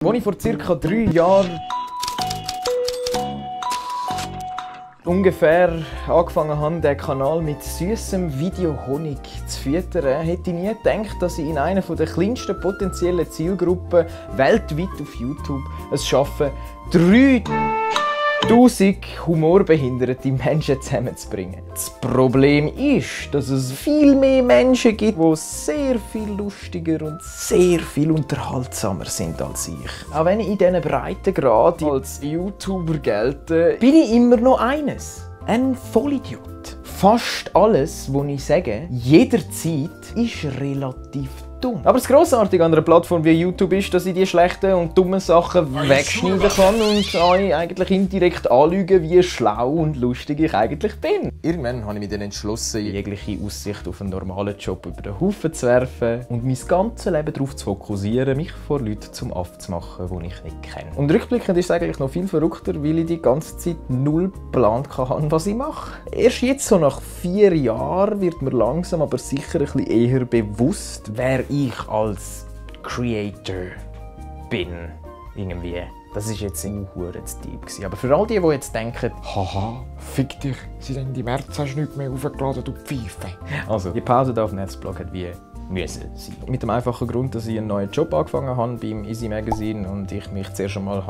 Als ich vor ca. 3 Jahren ungefähr angefangen habe, den Kanal mit süßem Videohonig zu füttern, hätte ich nie gedacht, dass ich in einer der kleinsten potenziellen Zielgruppen weltweit auf YouTube es schaffe, 3000 humorbehinderte Menschen zusammenzubringen. Das Problem ist, dass es viel mehr Menschen gibt, die sehr viel lustiger und sehr viel unterhaltsamer sind als ich. Auch wenn ich in diesen Breitengrad als YouTuber gelte, bin ich immer noch eines: ein Vollidiot. Fast alles, was ich sage, jederzeit, ist relativ dumm. Aber das Grossartige an einer Plattform wie YouTube ist, dass ich die schlechten und dummen Sachen wegschneiden kann und euch eigentlich indirekt anlügen, wie schlau und lustig ich eigentlich bin. Irgendwann habe ich mich dann entschlossen, jegliche Aussicht auf einen normalen Job über den Haufen zu werfen und mein ganzes Leben darauf zu fokussieren, mich vor Leuten zum Aff zu machen, die ich nicht kenne. Und rückblickend ist es eigentlich noch viel verrückter, weil ich die ganze Zeit null Plan hatte, was ich mache. Erst jetzt, so nach 4 Jahren, wird mir langsam aber sicher ein bisschen eher bewusst, wer ich als Creator bin. Irgendwie. Das war jetzt ein verdammtes Deep. Aber für all die jetzt denken, haha, fick dich, seit Ende März hast du nicht mehr aufgeladen, du Pfeife. Also, die Pause da auf dem Netzblog hat wie müssen sein. Mit dem einfachen Grund, dass ich einen neuen Job angefangen habe beim Easy Magazine und ich mich zuerst einmal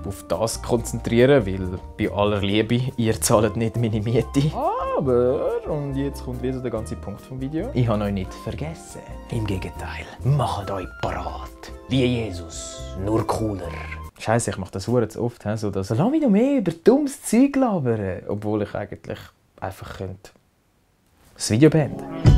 auf das konzentrieren, weil bei aller Liebe, ihr zahlt nicht meine Miete. Aber, und jetzt kommt wieder der ganze Punkt vom Video, ich habe euch nicht vergessen. Im Gegenteil, macht euch parat. Wie Jesus, nur cooler. Scheiße, ich mache das zu oft, so dass lass mich noch mehr über dummes Zeug labern, obwohl ich eigentlich einfach das Video beenden könnte.